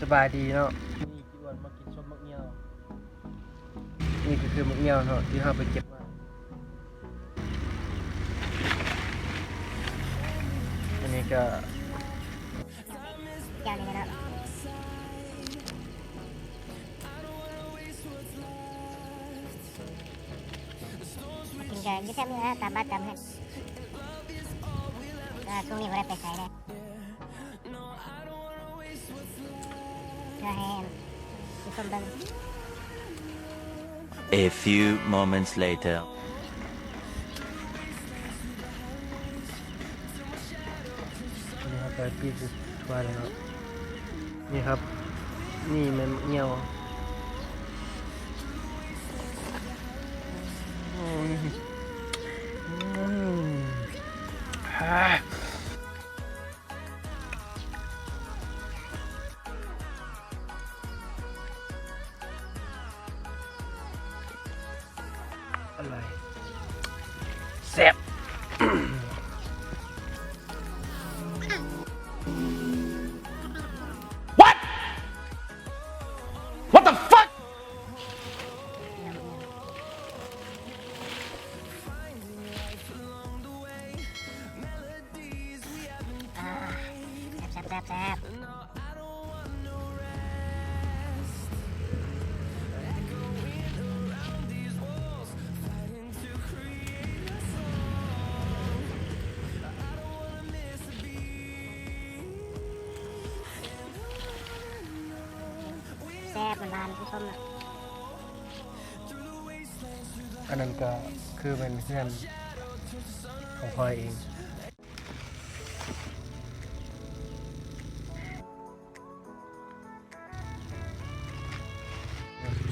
ສະບາຍດີເນາະ ມື້ນີ້ຈີອ້ວນມາກິນສົ້ມໝາກຍ່ຽວ. ນີ້ກໍຄືໝາກຍ່ຽວເນາະ ທີ່ເຮົາໄປເກັບມາ. ອັນນີ້ກໍ ແຈ່ວນີ້ແຫຼະເນາະ ກິນກໍຢູ່ແຖວນີ້ແຫຼະ ຕາມບ້ານຕາມເຮືອນ ກໍຊ່ວງນີ້ບໍ່ໄດ້ໄປໃສເດ້. ເພື່ອໃຫ້ຜູ້ຊົມເບິ່ງ. A few moments later. ອັນນີ້ເຮົາກໍປີກໄວ້ແລ້ວເນາະ. ນີ້ຄັບ ນີ້ແມ່ນໝາກຍ່ຽວ. ໂອ້ຍ ອືມ ອະໄລ ແຊບ. What? What the fuck? ອ່າ ແຊບໆໆໆ. ແຊບ ມັນຫວານ ຜູ້ຊົມ. ອັນນັ້ນກໍຄືແມ່ນເຮືອນຂອງຂ້ອຍເອງ.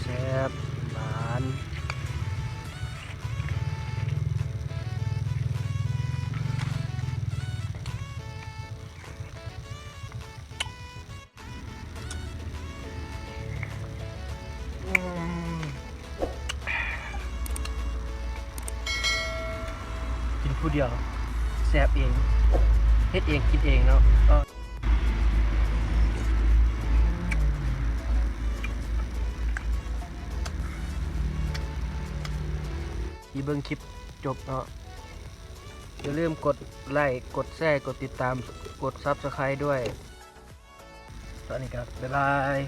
ແຊບຫວານ. ອືມ ກິນຜູ້ດຽວແຊບເອງ ເຮັດເອງກິນເອງເນາະ. ທີ່ເບິ່ງຄລິບຈົບເນາະ ຢ່າລືມກົດໄລ້ ກົດແຊ ກົດຕິດຕາມ ກົດ Subscribe ດ້ວຍ. ຕອນນີ້ກໍບາຍບາຍ.